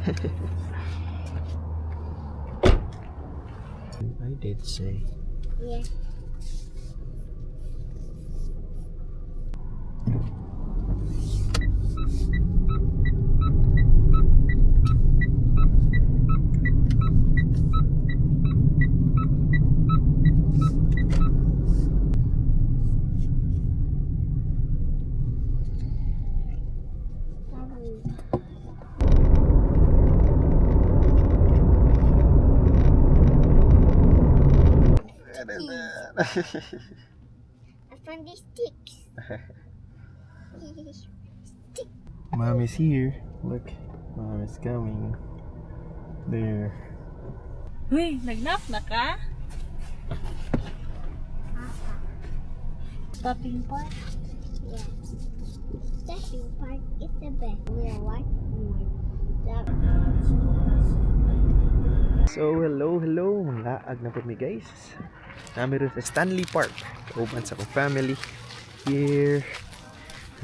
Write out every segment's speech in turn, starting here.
I did say. Yeah. I found these sticks. Mom is here. Look, Mom is coming. There. Uy, nagnap na ka? Stopping point? Yeah. Stepping Park is the best. We like more. That So, hello, hello. Laag na po mi, guys. Nami rin sa Stanley Park. Kauban sa akong family. Here.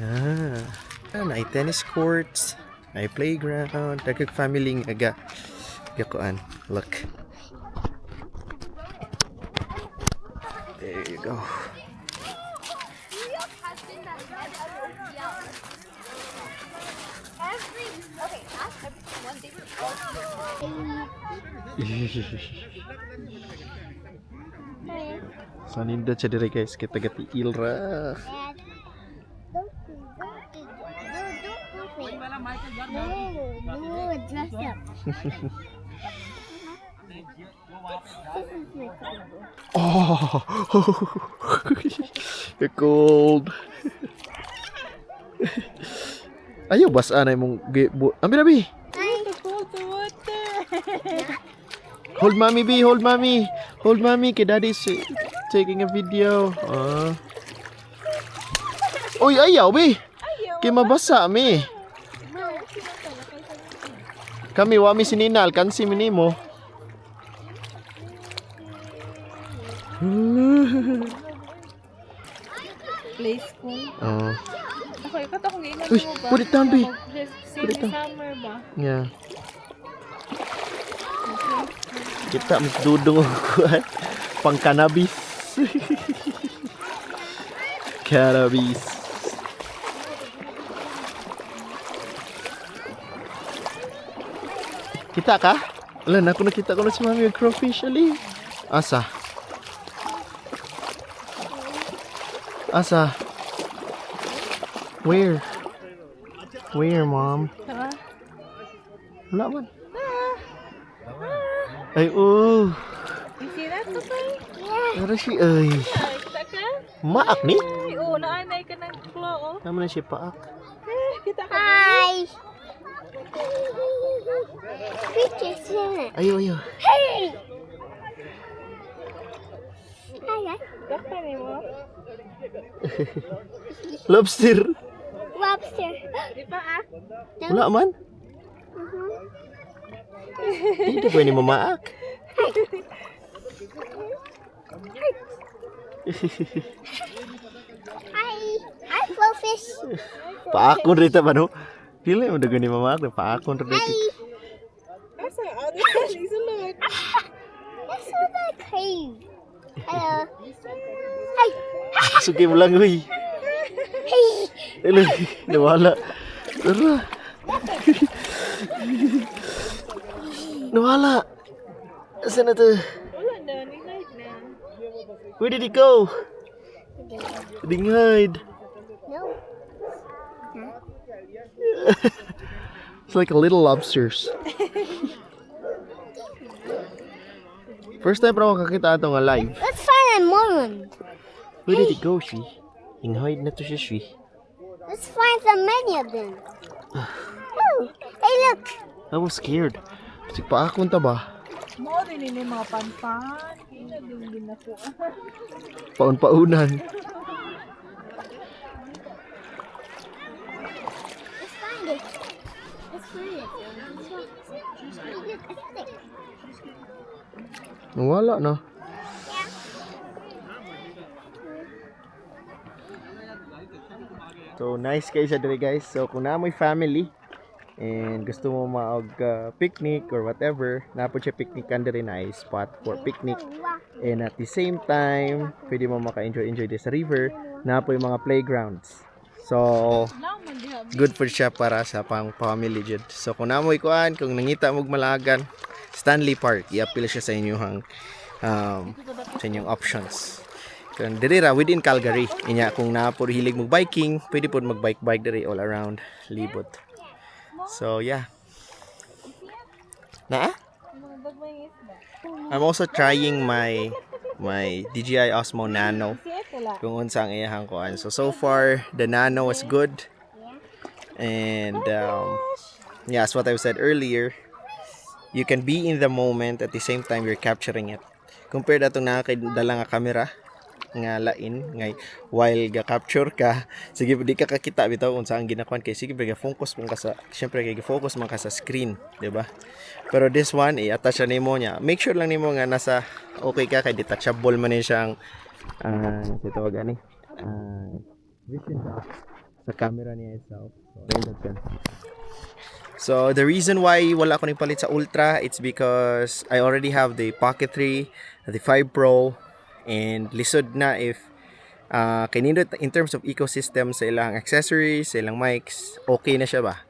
Ah, naay tennis courts. Naay playground. Dagag family nga ga. Gakuan. Look. There you go. So, nindot siya dire, guys. Kita gati ilra. Dad, don't do, don't move it. No, no, dress up. This is my favorite. Oh, the cold. Ayaw, basa na imong Ami na, bi. Cold water! Hold Mommy, bi. Hold Mommy. Hold Mommy. Kay Daddy is taking a video. Ah. Uy, ayaw, bi. Ayaw! Kay mabasa, mi. Kami, wa mi sininal. Kansi mi nimo. Play school. Oh. Okay, kato kung ingon Uy, mo ba? put it down, Bi. Put it down. Summer ba? Yeah. Kita mas dudong og kuan. Pang cannabis. Cannabis. Kita ka? Wala na ako, nakita ko na si Mami yung crawfish ali. Asa? Asa? Where? Where, Mom? Tara. Wala man. Ay, oh. You see that, Tutay? Tara si, ay. Ay, kita ka? Maak ni? Ay, oo, naanay ka ng claw, oh. Naman na siya paak. Eh, kita ka. Hi. Creatures in it. Ayo, ayo. Hey. Hi, guys. Dakpan ni mo. Lobster. Lobster. Di ba, ah? Wala man. Hindi pwede mamaak. Hi. Hi, blowfish. Paakon rita ba no? Dili mo dagon ni mamaak. Paakon rita. Hi. Asa? Ano yan? Isulod. That's so the cave. Hello. Hi. Suki mo lang, uy. Hey. Hello. Nawala. Tara. Nawala. Saan na to? Wala na, ni-hide na. Where did he go? Didn't hide. No. It's like a little lobsters. First time pa ako kakita ato nga live. Let's find a more one. Where did it go, she? Hide na to siya, she. Let's find so many of them. Oh, hey, look. I was scared. Kasi paakon ta ba? Mao din ini mga panpan. Ina din din ako. Paun-paunan. Let's find it. Let's find it. Hey, look, a stick. Nawala na. So nice kayo sa dire, guys. So kung na mo'y family, And gusto mo maog picnic or whatever, naa pod siya picnic diri na spot for picnic. And at the same time, pwede mo maka-enjoy enjoy this river, naa poy mga playgrounds. So, good for siya para sa pang family jud. So kung naa moy kuan, kung nangita mo og malagan, Stanley Park, i-appeal siya sa inyong options. Kung diri ra within Calgary, inya kung naa pod hilig mo biking, pwede pod mag-bike bike diri all around libot. So yeah. Naa? I'm also trying my DJI Osmo Nano kung unsa ang iyahang kuan. So so far the Nano was good. And yeah, as what I've said earlier, you can be in the moment at the same time you're capturing it. Compared atong naa kay dala nga camera nga lain ngay while ga capture ka, sige, di ka kakita bitaw unsa ang ginakuan kay sige ga focus man ka sa, syempre kay focus man ka sa screen, di ba? Pero this one, i-attach na nimo niya, make sure lang nimo nga nasa okay ka kay detachable man ni siyang uh, tawag ani vision sa camera niya itself. So, ayun yan. So, the reason why wala ko palit sa Ultra, it's because I already have the Pocket 3, the 5 Pro, and lisod na if kay nindot in terms of ecosystem sa ilang accessories, sa ilang mics, okay na siya ba?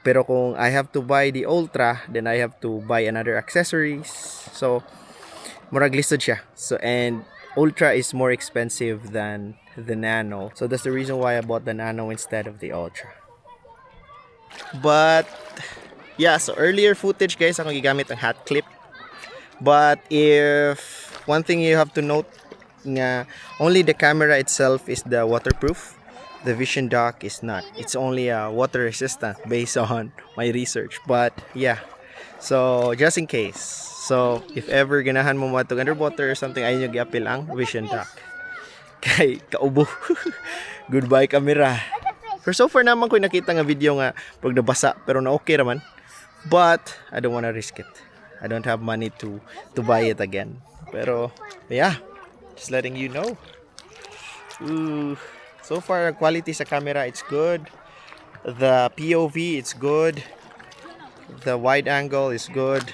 Pero kung I have to buy the Ultra, then I have to buy another accessories. So, murag lisod siya. So, and Ultra is more expensive than the Nano. So, that's the reason why I bought the Nano instead of the Ultra. But, yeah, so earlier footage, guys, akong gigamit ang hat clip. But if one thing you have to note nga only the camera itself is the waterproof. The Vision Dock is not. It's only water resistant based on my research. But yeah. So just in case. So if ever ganahan mo matug underwater or something, ayaw nyo giapil ang Vision Dock. Kay kaubo. Goodbye, camera. Pero so far naman ko nakita nga video nga pag nabasa pero na okay raman. But I don't wanna risk it. I don't have money to buy it again. Pero yeah, just letting you know. Ooh, so far quality sa camera, it's good. The POV, it's good. The wide angle is good.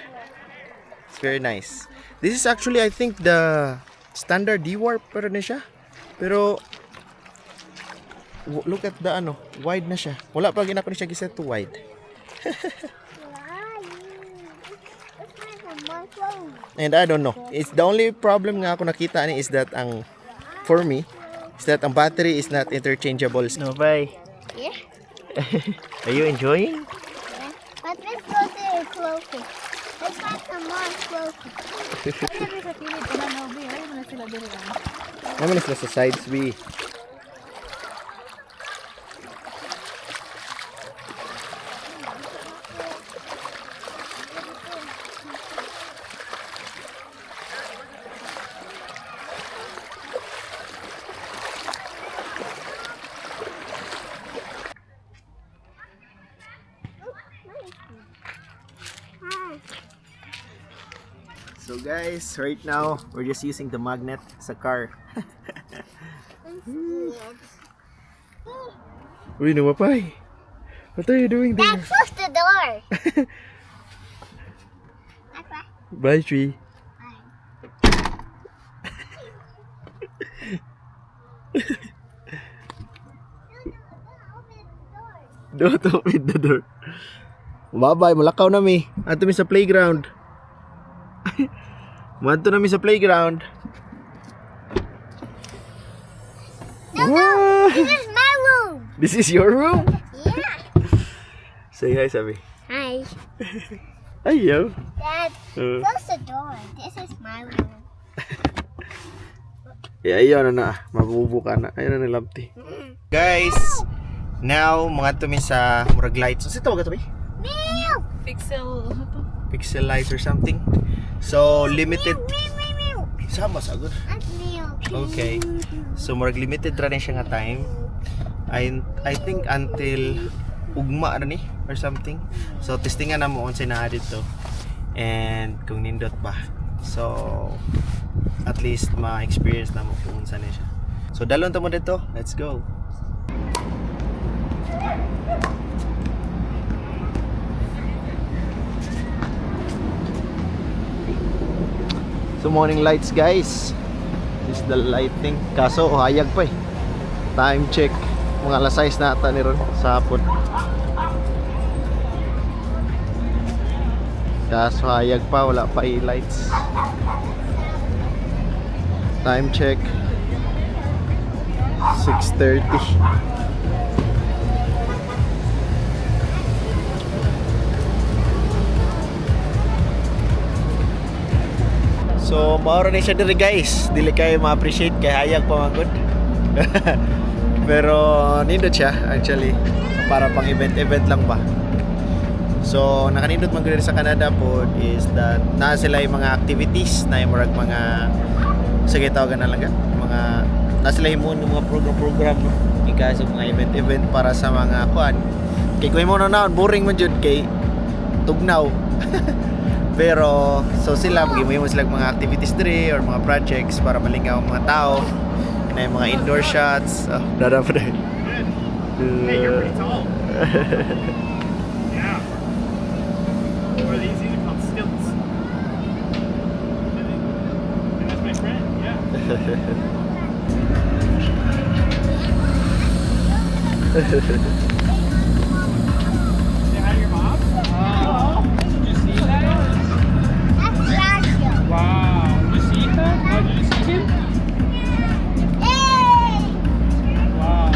It's very nice. This is actually, I think, the standard D-Warp pero na siya. Pero look at the ano, wide na siya. Wala pa gina ko ni siya giset to wide. Why? It's like a mushroom. And I don't know. It's the only problem nga ako nakita ni is that ang for me is that ang battery is not interchangeable. No, bye. Yeah. Are you enjoying? Yeah. But let's go to the closer. Let's find some more closer. Ay, sa kilid, una na, Bi. Ay, na sila diri. Ah. Naman sila sa sides, B. Ah. So guys, right now, we're just using the magnet sa car. I'm scared. Uy, numapay. What are you doing there? Dad, close the door. Bye bye. Bye, tree. Bye. Don't open the door. Bye-bye, mulakaw na mi. Adto mi sa playground. Madto na mi sa playground. No, this is my room. This is your room? Yeah. Say hi, Sabi. Hi. Ayaw. Dad, close the door. This is my room. Eh, ayaw na na. Mabubuka na. Ayaw na nilabti. Guys, now, mga tumi sa murag lights. Ano tawag ito, ba? Meow. Pixel, ano to? Pixel lights or something. So, limited. Meow, meow, meow. Sama, sagot. That's meow. Okay. So, murag limited ra ni siya nga time. I think until ugma na ni or something. So, testingan na mo unsay naa dito. And kung nindot ba. So, at least ma-experience na mo kung unsa ni siya. So, dalon ta mo dito. Let's go. So morning lights, guys. This is the lighting. Kaso hayag pa eh. Time check. Mga alas 6 na ata ni ron sa hapon. Kaso hayag pa, wala pa i-lights. Time check. 6:30. So, mao ra ni siya diri, guys. Dili kayo ma-appreciate kay hayag pa man gud. Pero nindot siya actually. Para pang event-event lang ba. So, nakanindot man gud diri sa Canada pod is that naa sila yung mga activities na yung murag mga, sige, tawagan na lang ga, mga naa sila yung mga program-program, no. Ika sa mga event-event para sa mga kuan. Kay kung imo na boring man jud kay tugnaw. Pero so sila maghimo sila og mga activities diri or mga projects para malingaw ang mga tao. Na yung mga indoor shots. Oh, dara pa rin. Hey, you're pretty tall. Yeah. Or these are called stilts. And that's my friend, yeah. Say hi to your mom. Oh, did you see that? That's Garfield. Wow. Did you see that? Oh, did you see him? Hey! Wow.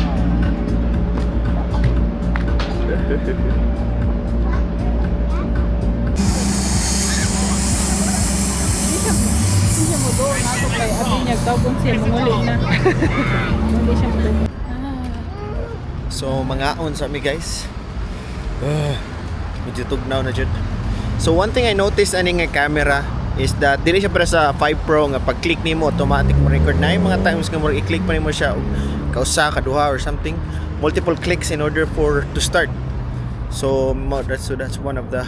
Hindi siya mo doon. Nato kay abi niya tawgon siya manguli na. Hindi siya mo doon. So mangaon sa mi, guys. Medyo tugnaw na jud. So one thing I noticed ani nga camera is that dili siya para sa 5 Pro nga pag click nimo automatic mo record na yung mga times nga mo i-click pa nimo siya og kausa kaduha or something, multiple clicks in order for to start. So that's one of the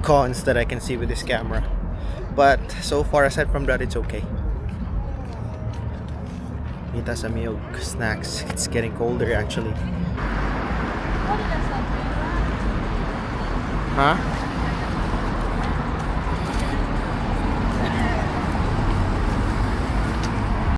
cons that I can see with this camera. But so far, aside from that, it's okay. Mita sa milk snacks. It's getting colder actually. Ha?